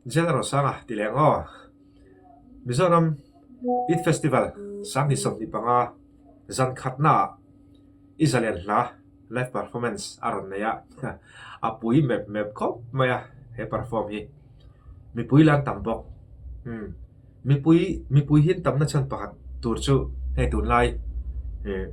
General Sanga ti leh ang aw. Mizoram Eid Festival 2025 zan khatnaah i zalen hla live performance a rawn nei a, a pui mep mep khawp mai a he perform hi. Mipui la an tam bawk. Umm mipui mipui hi an tamna chhan pakhat tur chu hei tunlai ih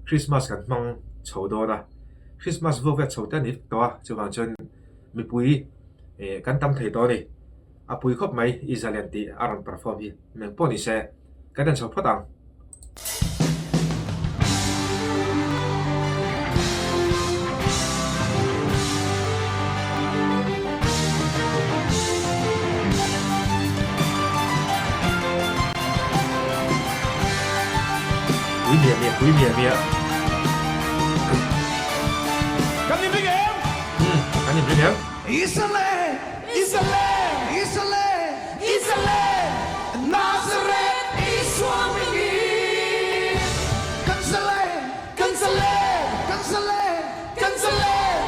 Christmas kan hmang chho dawn a, Christmas vuak vel chho te a ni vek tawh a, chuvang chuan mipui ih kan tam thei tawh a ni. A pui khawp mai i zalen tih a rawn perform hi meng pawh ni se kan en chho phawt ang. Pui miah miah pui miah miah. Kan inring em? Umm kan inring em? Israel, Israel, Israel, Israel, Nazareth Isua mingin. Kan zalen, kan zalen, kan zalen, kan zalen,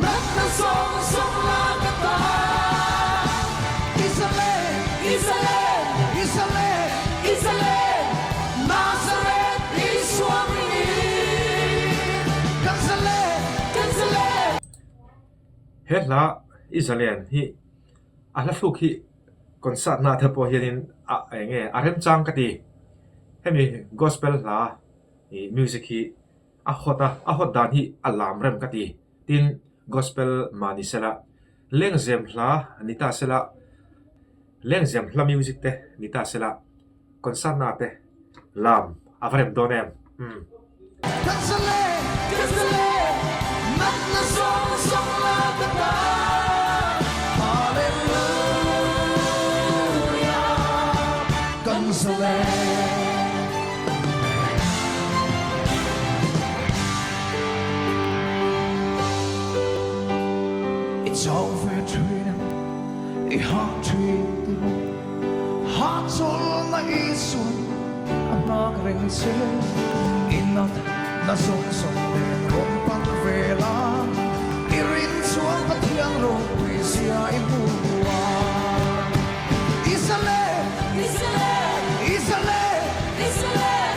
natna zawng zawng lak ata. Israel, Israel, Israel, Israel, Nazareth Isua mingin. Kan zalen, kan zalen. He hla i zalen hi a hla thluk hi concert na te pawh hianin a eng nge a remchang ka ti. Hemi gospel hla ih music hi a hot a, a hot dan hi a lam rem ka ti. Tin, gospel mah ni sela, lengzem hla ni ta sela, lengzem hla music te ni ta sela. Concert na te lam a va rem dawn em? Umm. Hahchawlhna Isuan a nghak reng che. I nat na zawng zawng nen rawn pan ve la, i rin chuan Pathian ropui zia i hmu a. Israel, Israel, Israel,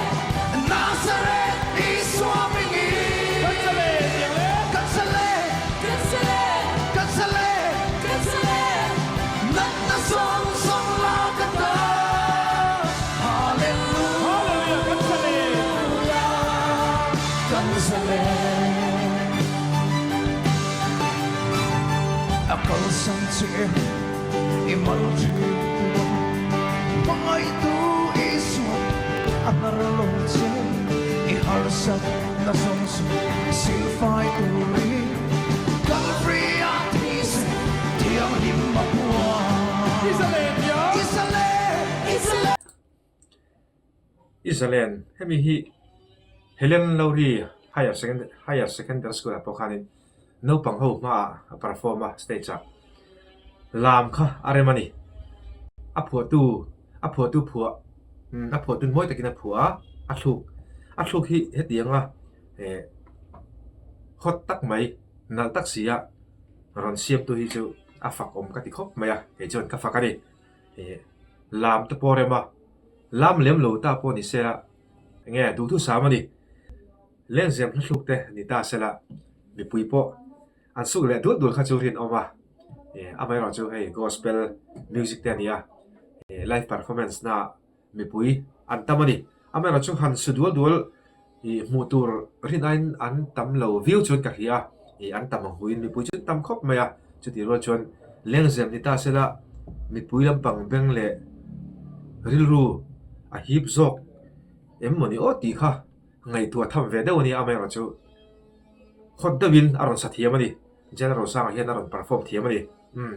Nazareth Isua mingin. Kan zalen, kan zalen, kan zalen, Natna zawng zawng lak ata Hallelujah kan zalen. A kalsan che i mal thin tura hmangaihtu Isua a hnar lo che i harsat na zawng zawng silfai turin Calvary-a thisen thianghlim a puan. I zalen hemi hi Helen Lowry Higher Secondary Higher Secondary School ah pawh khanin naupang ho hmaah a perform a stage ah lam kha a rem a ni. A phuahtu a phuahtu phuah a phuahtu mawi takin a phuah a, a thluk a thluk hi hetianga eh hot tak mai nalh tak si a rawn siamtu hi chu a fak awm ka ti khawp mai a kei chuan ka fak a ni ih lam te pawh a rem a lam lem lo ta pawh ni se la eng nge duhthusam a ni lengzem hla thluk te ni ta se la mipui pawh an suk leh dul dul kha chu rinawm a ih amaherawh chu hei gospel music te a ni a ih live performance na ah Mipui an tam a ni. Amaherawhchu chu han su dual dual ih hmuh tur rin aiin an tam lo viau chuan ka hria a, ih an tam ang huiin mipui chu an tam khawp mai a. Chutih rual chuan lengzem ni ta sela mipui lampang beng leh rilru a hip zawk em mawni aw tih kha ngaihtuah tham ve deuh a ni a, amaherawhchu hot deuhin a rawn sa thiam a ni. General Sanga hian a rawn perform thiam a ni. Umm.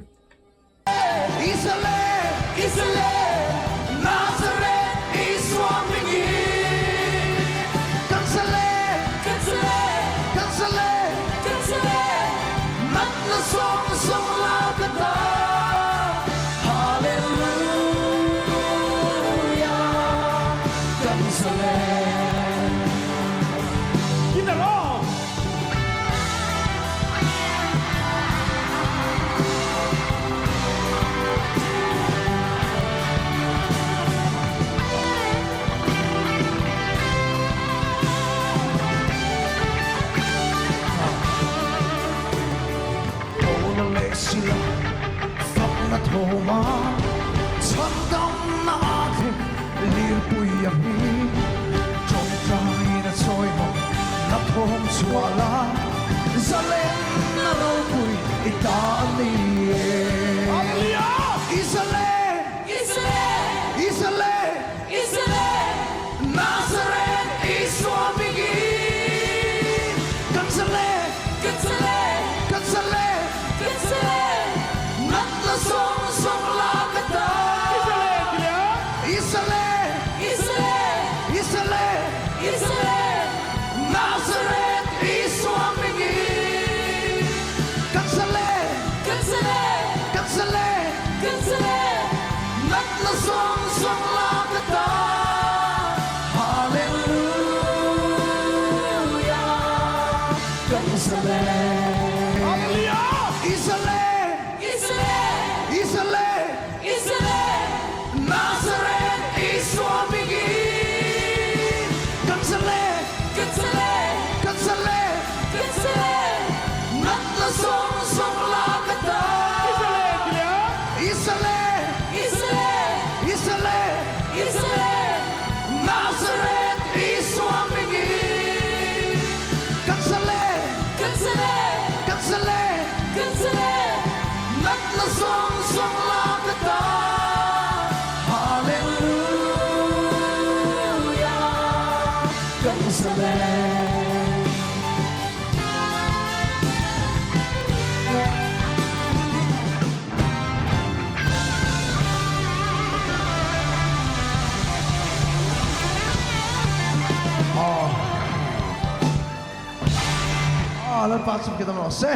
thawm a, chhandamna a thleng lirpui a hming. Tawngtaiin a chawi mawm na thawm chhuah la, zalenna ropui i ta a ni e. I zalen! I zalen! Nazareth Isua mingin kan zalen! Kan zalen! Natna zawng zawng lak ata. I zalen! I zalen! Nazareth Isua mingin kan zalen! Kan zalen! Natna zawng zawng lak ata. Hallelujah kan zalen! I zalen! I zalen! Nazareth Isua mingin kan zalen! Kan zalen! Natna zawng zawng lak ata. I zalen! I zalen! Nazareth Isua mingin kan zalen! Kan zalen! Natna zawng zawng lak ata. Hallelujah kan zalen! Aw Lalpa chu ka dam rawh se.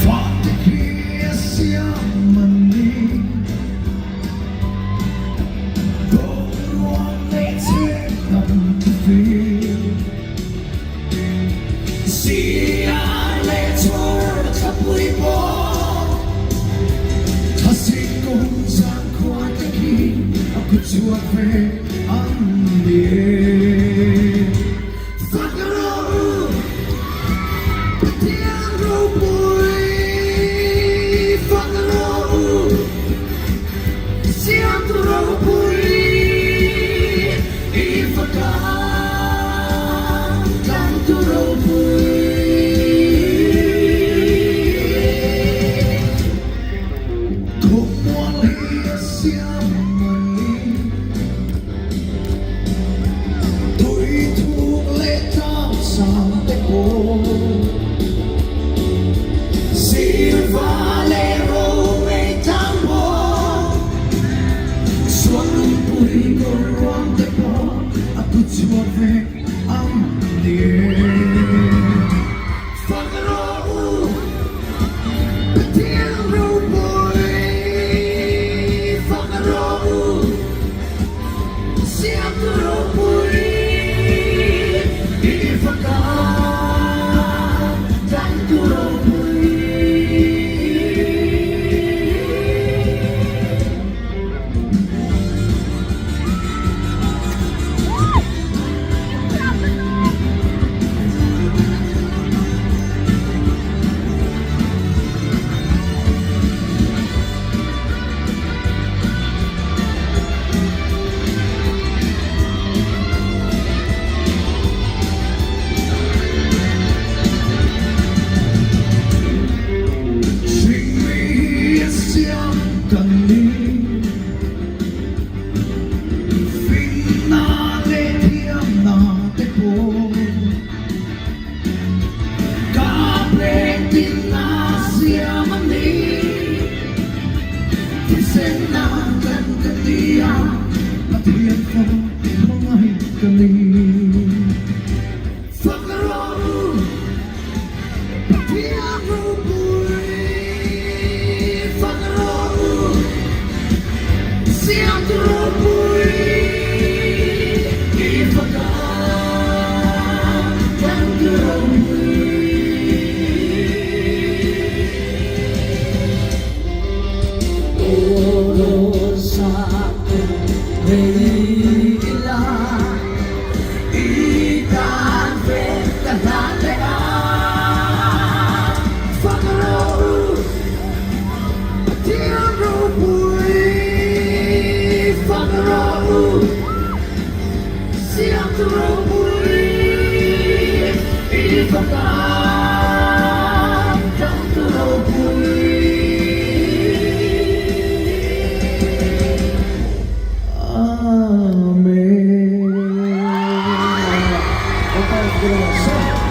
Fate khi a siam an ni. Boruak leh chhek lam thufir. Siar leh chhawr thlapui pawh. Thlasik ka hun zan khua te khi a kut chhuak ve an ni e. Fak rawh u Pathian ropui, fak rawh u Siamtu ropui, i faka Tlangtu ropui. Khawmual hi a siam a ni. che.